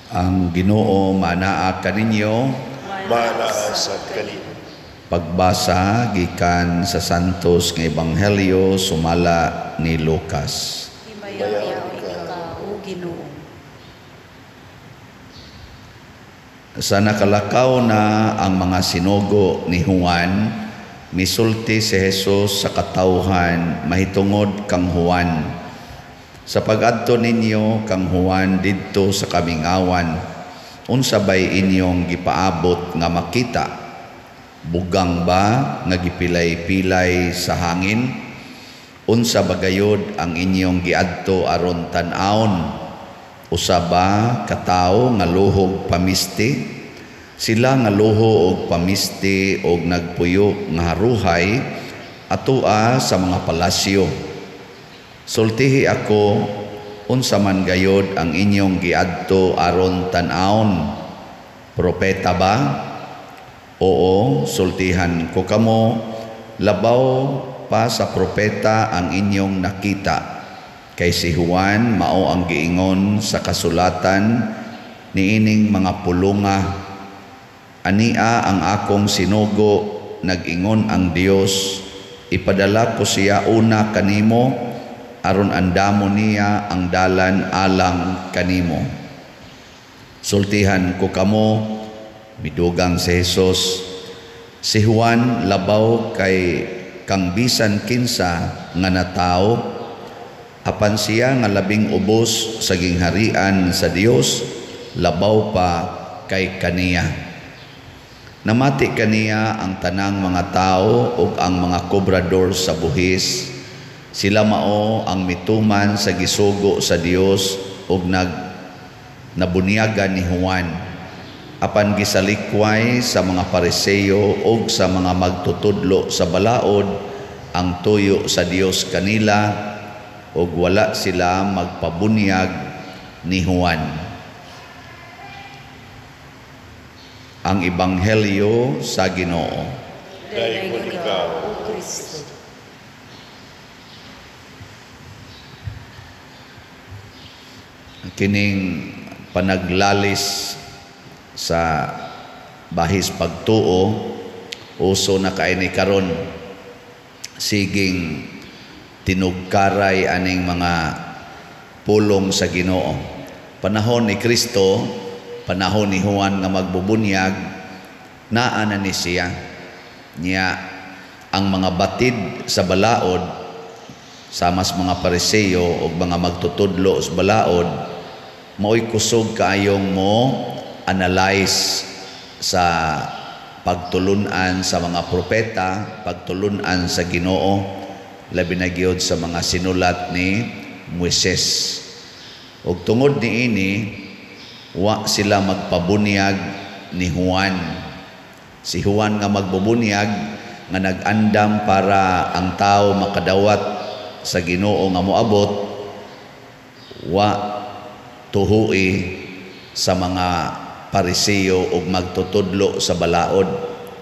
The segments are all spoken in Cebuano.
Ang Ginoo manaa kaninyo. Manaa sa kanimo. Pagbasa gikan sa Santos nga Ebanghelyo sumala ni Lucas. Himayaon ikaw, O Ginoo. Sa nakalakaw na ang mga sinugo ni Juan, misulti si Jesus sa katawhan mahitungod kang Juan. Sa pag-adto ninyo kang Juan didto sa kamingawan, unsa bay inyong gipaabot nga makita? Bugang ba nga gipilay-pilay sa hangin? Unsa ba gayod ang inyong giadto aron tan-awon? Usa ba ka tawo nga luhog pamisti? Sila nga luho og pamisti og nagpuyo nga haruhay atoa sa mga palasyo. Sultihi ako, unsa man gayod ang inyong giadto aron tan-awon? Propeta ba? Oo, sultihan ko kamo, labaw pa sa propeta ang inyong nakita. Kay si Juan mao ang giingon sa kasulatan niining mga pulunga. Ania ang akong sinugo, nag-ingon ang Dios, ipadala ko siya una kanimo, aron andamo niya ang dalan alang kanimo. Sultihan ko kamo, midugang si Jesus, si Juan labaw kay kang bisan kinsa nga natawo, apan siya nga labing ubos sa gingharian sa Dios, labaw pa kay kaniya. Namati kaniya ang tanang mga tao ug ang mga kobrador sa buhis. Sila mao ang mituman sa gisugo sa Dios ug nag nabunyagan ni Juan. Apan gisalikway sa mga Pariseo ug sa mga magtutudlo sa balaod ang tuyo sa Dios kanila, ug wala sila magpabunyag ni Juan. Ang Ebanghelyo sa Ginoo. Daygon ikaw, O Kristo. Kining panaglalis sa bahis pagtuo, uso na kay ni karon. Siging tinugkaray aning mga pulong sa Ginoo. Panahon ni Kristo, panahon ni Juan nga magbubunyag, naa na ni siya. Nya ang mga batid sa balaod, samas mga Pariseo o mga magtutudlo sa balaod, mao'y kusog kaayong mo analyze sa pagtulunan sa mga propeta, pagtulunan sa Ginoo, labi na gyud sa mga sinulat ni Moises. Ug tungod niini, wa sila magpabunyag ni Juan. Si Juan nga magbubunyag, nga nag-andam para ang tao makadawat sa Ginoo nga moabot, wa tuhui sa mga Pariseo ug magtutudlo sa balaod.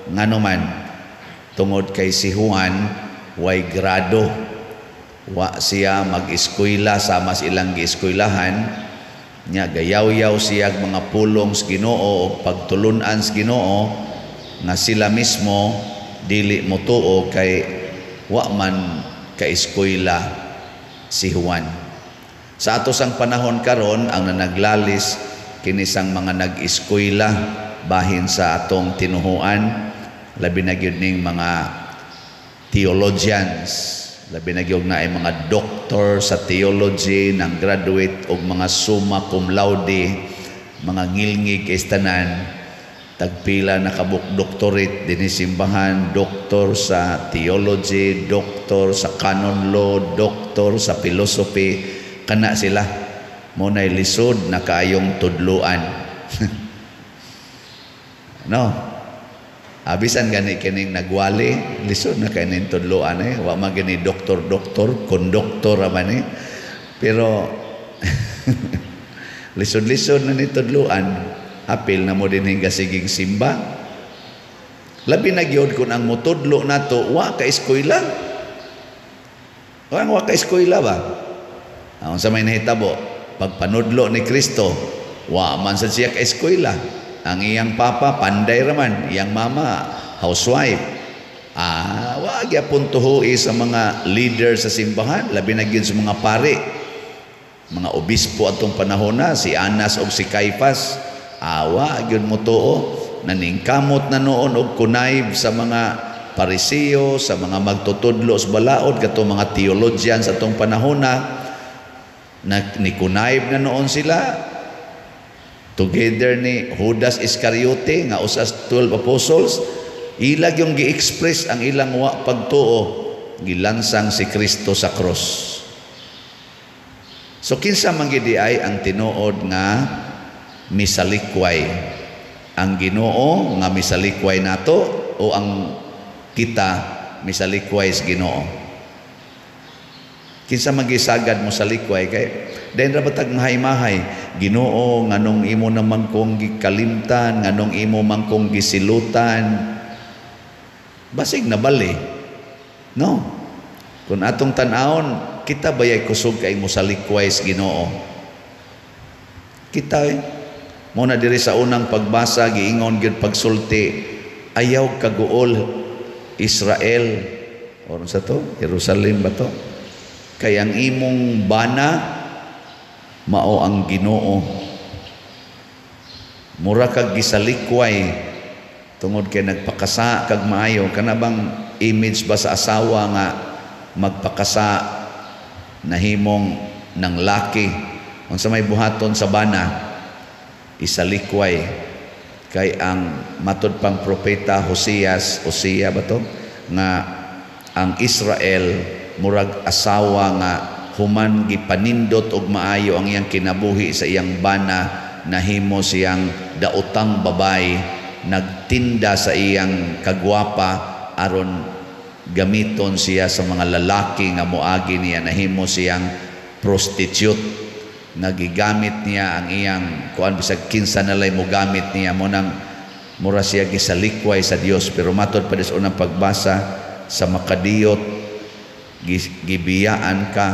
Ngano man, tungod kay si Juan way grado, wa siya mag-eskwela sama sa ilang gieskwelahan nya, gayaw-yaw siya mga pulong sa Ginoo ug pagtulun-an sa Ginoo nga sila mismo dili motuo kay wa man kaeskwela si Juan. Sa atos ang panahon karon, ang nanaglalis kinisang mga nag-eskwela bahin sa atong tinuhuan, labi na gyud ning mga theologians, labi na gyud na ay mga doctor sa theology, nang graduate og mga summa cum laude, mga ngilngig kay tanan, tagpila na kabuk doctorate dinhi simbahan, doctor sa theology, doctor sa canon law, doctor sa philosophy, kana sila. Mo nay lisod na kaayong tudluan. No? Abisan gani kining nagwali, lisod na kay ning tudluan eh. Wa man gani doktor-doktor, konduktor ra man eh. Pero lisod-lisod na ni tudluan. Apil na mo din hingga siging simba. Labi na gyud kun ang motudlo nato wa ka eskwela. Wa ka eskwela ba? Unsa may nahitabo? Pagpanudlo ni Kristo, Wa man sa siya ka eskwela. Ang iyang papa panday raman, iyang mama housewife. Wa gyapon tuhoe sa mga leader sa simbahan, labi na gyud sa mga pari, mga obispo atong panahon na, si Anas og si Caiphas. Awa gyud mo tuo, naningkamot na noon og connive sa mga Pariseo, sa mga magtutudlo sa balaod, katong mga theologians atong panahon na, ni-connive na noon sila together ni Judas Iscariote nga usas 12 apostles. Ilag yung gi-express ang ilang wa pagtuo, gilansang si Kristo sa cross. So kinsa man gid ay ang tinuod nga misalikway? Ang Ginoo nga misalikway nato o ang kita misalikway sa Ginoo? Kinsa man gisagad mo sa likway? Kay dayon ra batag mahay-mahay, Ginoo, nganong imo naman kong gikalimtan, nganong imo man kong gisilutan? Basig nabali, no? Kung atong tan-awon, kita bayay kusog kay mo sa likway sa Ginoo? Kita eh. Mo na diri sa unang pagbasa, giingon gyud pagsulti, "Ayaw kaguol, Israel." Oron sa to, Jerusalem ba to? "Kay ang imong bana mao ang Ginoo." Mura kag gisalikway tungod kay nagpakasa kag maayo. Kana bang image ba sa asawa nga magpakasa, nahimong ng laki? Unsa may buhaton sa bana? Isalikway. Kay ang matod pang propeta Hoseas, Hosea ba to, nga ang Israel murag asawa nga human gipanindot og maayo ang iyang kinabuhi sa iyang bana, nahimo siyang daotang babay, nagtinda sa iyang kagwapa aron gamiton siya sa mga lalaki nga moagi niya, nahimo siyang prostitute nga gigamit niya ang iyang kuan, bisag kinsa nalay mo gamit niya. Mo nang mura siya gisalikway sa Dios. Pero matod pa sa unang pagbasa, sa makadiyot gibiyaan ka,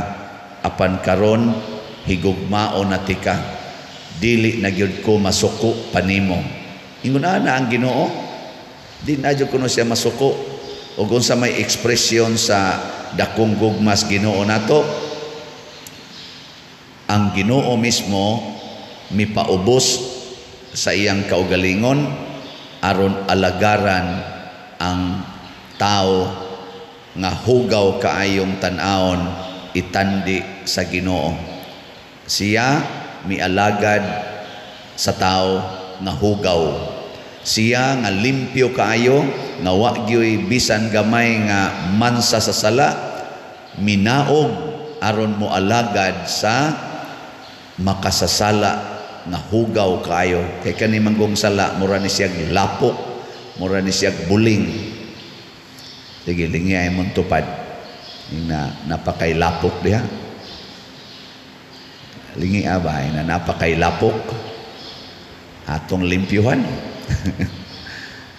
apan karon higugmaon na tika, dili na gyud ko masuko panimo. Ingon ana ang Ginoo, di na gyud kuno siya masuko. Ug unsa may ekspresyon sa dakong gugmas Ginoo nato? Ang Ginoo mismo mipaubos sa iyang kaugalingon aron alagaran ang tao nga hugaw kaayong tan-awon itandi sa Ginoo. Siya mialagad sa tao nga hugaw. Siya nga limpyo kaayo, nga wa gyoy bisan gamay nga mansa sa sala, minaog aron mo alagad sa makasasala nga hugaw kaayo. Kay kani manggong sala, mura ni siyag lapok, mura ni siyag buling. Sige, lingi ay mong tupad. Na napakay lapok diha. Lingi abay na napakay lapok. Atong limpyuhan.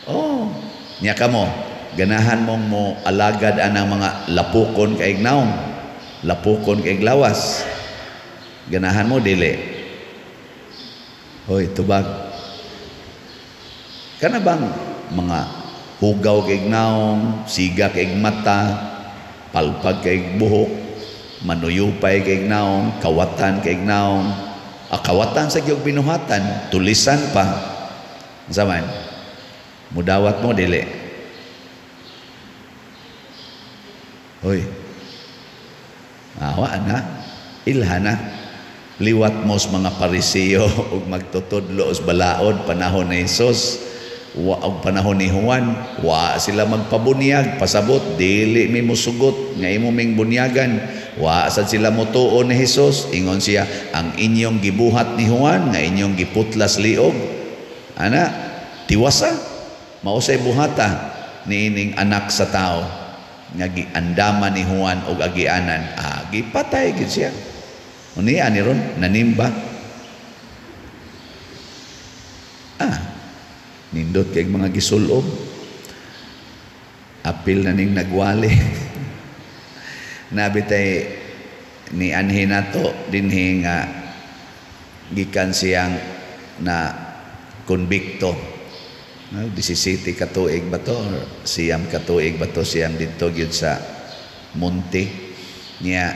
Oh, nya kamo, ganahan mong mo alagad anang mga lapukon kay naong, lapukon kay lawas. Ganahan mo dili? Hoy, tubag. Kana bang mga hugaw kay naong, siga kay mata, palpag kay buhok, manuyupay kay naong, kawatan kay naong, kawatan sa giyog binuhatan, tulisan pa. Unsa man? Mudawat mo dili? Hoy. Awa na, ilha na. Liwat mo sa mga Pariseo ug magtutudlo sa balaod panahon ni Hesus, wa og panahon ni Juan, wa sila magpabunyag, pasabot dili mi mosugot nga imo ming bunyagan. Wa sad sila motuo ni Hesus. Ingon siya, ang inyong gibuhat ni Juan nga inyong giputlas liog ana tiwasa, mausay buhata niining anak sa tao nga giandama ni Juan og agianan. Gipatay gid siya. Unya ni ron nanimba. Nindot kay mga gisulob. Apil na ning nagwali. Nabitay ni anhi nato dinhi nga gikan siyang na konbikto. No, 17 ka tuig ba to or 9 ka tuig ba to siyang didto gyud sa Munti niya.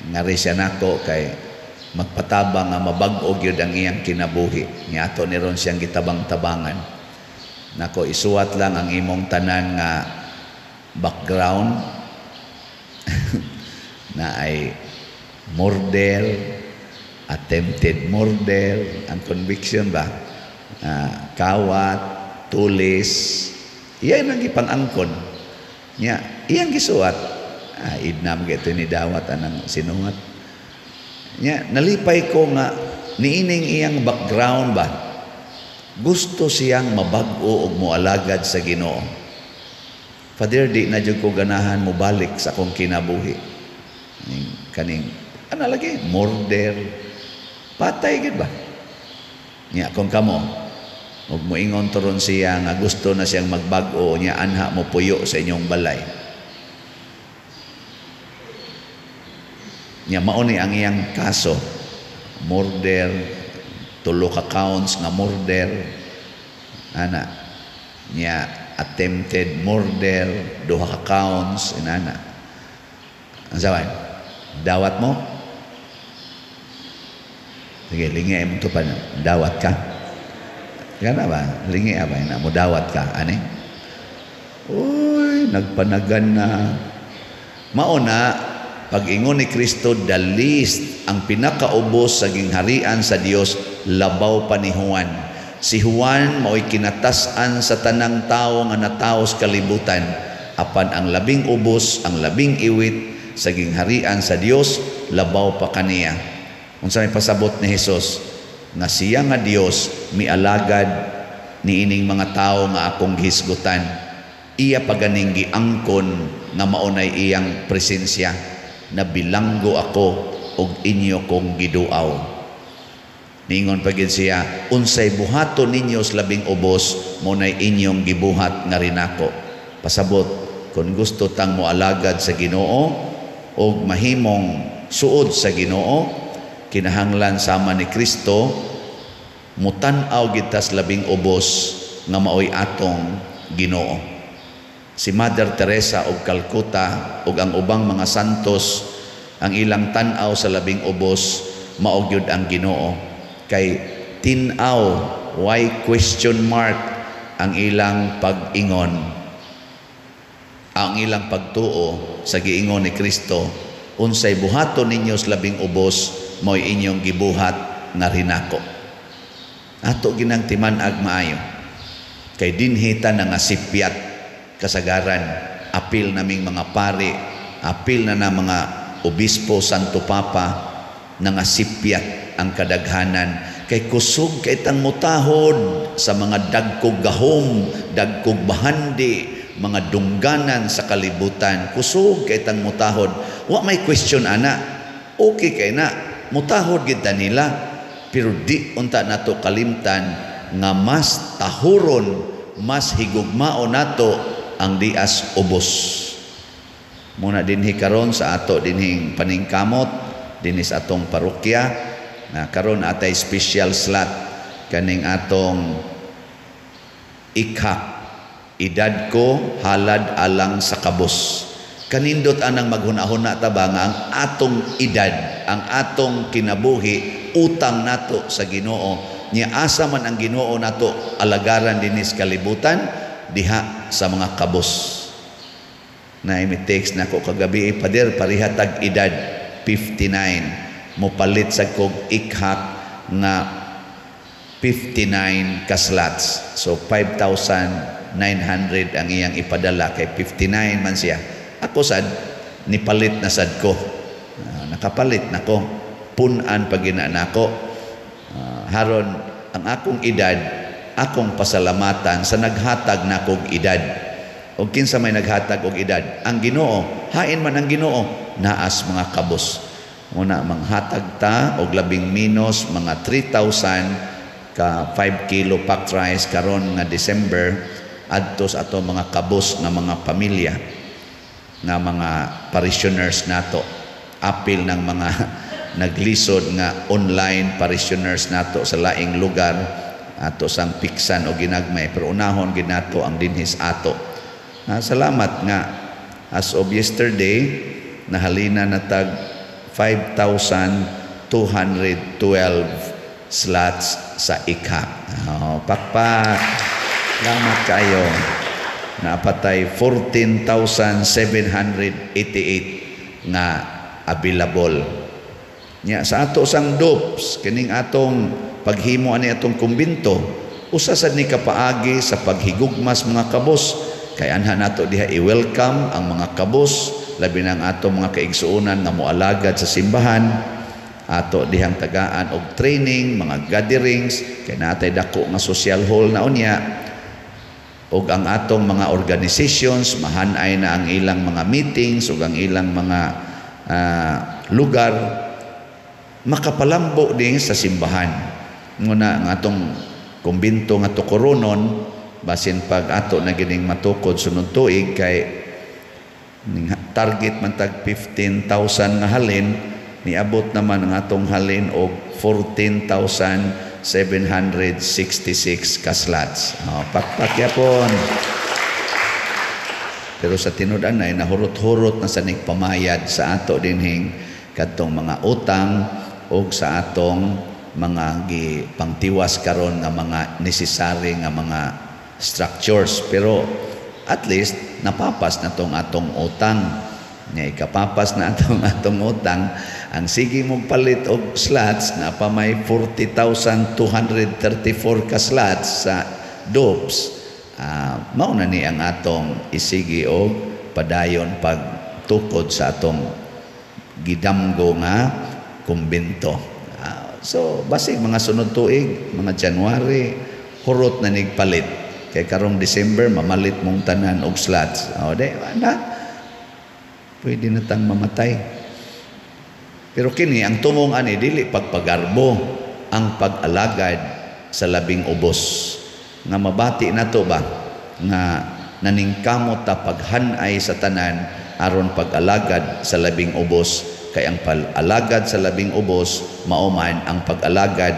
Ngari siya nako kay magpatabang nga mabag-o gyud ang iyang kinabuhi niya. Ato ni ron siyang gitabang-tabangan nako, isuwat lang ang imong tanan nga background na ay murder, attempted murder, ang conviction ba, kawat, tulis, iyan ang gipang-angkon niya, iyang gisuwat. Idnam ito ni dawat anang sinuwat niya. Nalipay ko nga niining iyang background ba, gusto siyang mabag-o og moalagad sa Ginoo. "Father, di na jud ko ganahan mobalik sa akong kinabuhi." Kaning, kaning ano lagi, murder, patay gid ba? Nya kung kamo ug moingon turon siya nga gusto na siyang magbag-o niya, anha mo puyo sa inyong balay. Nya mao ni ang iyang kaso, murder, tulo ka counts nga murder ana niya, attempted murder duha ka counts inana. Ang sabi, dawat mo? Sige, lingi ay mo tupan. Dawat ka? Gana ba? Lingi ba? Na mo dawat ka? Ani? Uy, nagpanagan na. Mauna, pag-ingon ni Kristo, the least, ang pinakaubos sa gingharian sa Dios, labaw pa ni Juan. Si Juan mao'y kinatas-an sa tanang tao nga natawo sa kalibutan. Apan ang labing ubos, ang labing iwit sa gingharian sa Dios, labaw pa kaniya. Unsa may pasabot ni Hesus? Nga siya nga Dios mialagad niining mga tao nga akong gihisgutan. Iya paganing giangkon nga maunay iyang presensya, na bilanggo ako og inyo kong giduaw. Ningon pa gid siya, unsay buhaton ninyo sa labing ubos, mo nay inyong gibuhat nga rinako. Pasabot, kung gusto tang moalagad sa Ginoo og mahimong suod sa Ginoo, kinahanglan sama ni Kristo mutan-aw gid tas labing ubos nga maoy atong Ginoo. Si Mother Teresa og Calcutta ug ang ubang mga santos, ang ilang tan-aw sa labing ubos mao gyud ang Ginoo. Kay tin-aw, why question mark ang ilang pag-ingon, ang ilang pagtuo sa giingon ni Kristo, unsay buhaton ninyo sa labing ubos, mo'y inyong gibuhat nga rinako. Ato ginang timan-ag maayo. Kay dinhita na nga sipyat kasagaran, apil naming mga pari, apil na na mga obispo, Santo Papa, na nga sipyat ang kadaghanan. Kay kusog kay tang mutahod sa mga dagkog gahom, dagkog bahandi, mga dungganan sa kalibutan. Kusog kay tang mutahod. Wa may question ana. Okay kay na mutahod gid ta nila, pero di unta nato kalimtan nga mas tahuron, mas higugmao nato ang dias ubos. Muna dinhi karon sa ato dinhing paningkamot dinhi sa atong parokya na karon atay special slot kaning atong ikhak, edad ko halad alang sa kabos. Kanindot anang maghuna-huna ta ba nga ang atong edad, ang atong kinabuhi, utang nato sa Ginoo. Nya asa man ang Ginoo nato alagaran dinhi sa kalibutan, diha sa mga kabos. Na imi text nako kagabi, "Pader, pareha tag edad 59, mopalit sa kog ikhak nga 59 ka slots." So 5,900 ang iyang ipadala kay 59 man siya. Ako sad nipalit na sad ko. Nakapalit na ko. Punan pa gina nako. Haron ang akong edad, akong pasalamatan sa naghatag nakog edad. Og kinsa may naghatag og edad? Ang Ginoo. Hain man ang Ginoo, naas mga kabos. Muna manghatag ta og labing minus mga 3,000 ka 5 kilo packed rice karon nga December adto sa ato mga kabos nga mga pamilya, nga mga parishioners nato, apil ng mga naglisod nga online parishioners nato sa laing lugar, ato sang piksan o ginagmay, pero unahon gid nato ang dinhis ato. Salamat nga as of yesterday nahalina na tag 5,212 slots sa ICAP. Oh, pakpak. Salamat kayo. Napatay 14,788 nga available. Nya sa ato sang DOPS, kining atong paghimo ani atong kumbinto, usa sad ni kapaagi sa paghigugmas mga kabos. Kay anha nato diha i-welcome ang mga kabos, labi na ang atong mga kaigsuonan nga moalagad sa simbahan. Ato dihang tagaan og training, mga gatherings, kay natay dako nga social hall na unya, og ang atong mga organizations mahanay na ang ilang mga meetings ug ang ilang mga lugar makapalambo din sa simbahan. Nguna ang atong kumbinto nga tukoronon, basin pag ato na gining matukod sunod tuig, kay target man tag 15,000 nga halin, niabot naman ang atong halin og 14,766 ka slots. Oh, pakpak yapon. Pero sa tinud-anay nahurot-hurot na sa nigpamayad sa ato dinhing kadtong mga utang og sa atong mga gipangtiwas karon nga mga necessary nga mga structures. Pero at least napapas na tong atong utang. Nya ikapapas na atong atong utang, ang sige mong palit og slots na pa may 40,234 ka slots sa DOPS. Mao na ni ang atong isigi og padayon pagtukod sa atong gidamgo nga kumbinto. So basig mga sunod tuig, mga January, hurot na nigpalit. Kay karong December mamalit mong tanan og slots. O di na pwede na tang mamatay. Pero kini ang tumong ani dili pagpagarbo, ang pag-alagad sa labing ubos. Nga mabati nato ba nga naningkamot ta paghanay sa tanan aron pag-alagad sa labing ubos, kay ang pag-alagad sa labing ubos mao man ang pag-alagad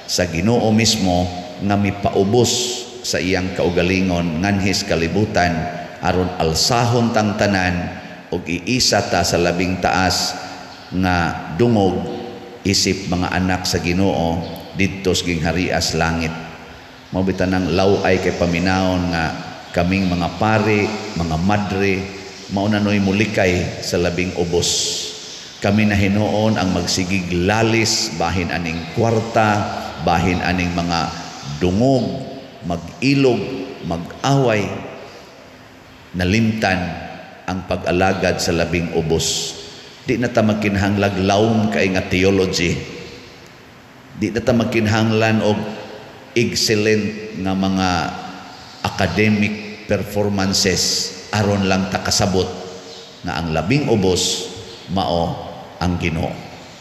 sa Ginoo mismo nga mipaubos sa iyang kaugalingon nganhis kalibutan aron alsahon tang tanan ug iisa ta sa labing taas nga dungog isip mga anak sa Ginoo didto sa gingharias langit. Mao bitanang law-ay kay paminawon nga kaming mga pari, mga madre, mao na noy mulikay sa labing ubos. Kami na hinuon ang magsigig lalis bahin aning kwarta, bahin aning mga dungog, mag-ilog, mag-away, nalimtan ang pag-alagad sa labing ubos. Di na ta magkinahanglag lawom kay nga theology. Di na ta magkinahanglan og excellent nga mga academic performances aron lang ta kasabot nga ang labing ubos mao ang Ginoo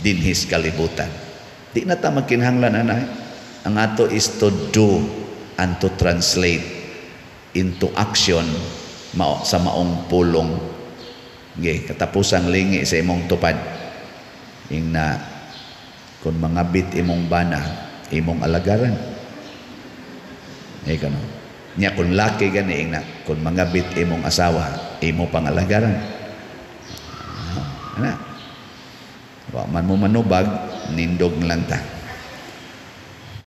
dinhis kalibutan. Di na ta magkinahanglan anay. Ang ato is to do and to translate into action mao sa maong pulong. Ge katapusang lingi sa imong tupad, ing na kung mangabit imong bana, imong alagaran. Eh kano nya kung laki gani, ing na kung mangabit imong asawa, imo pangalagaran. Ana wa man mo manubag, nindog lang ta.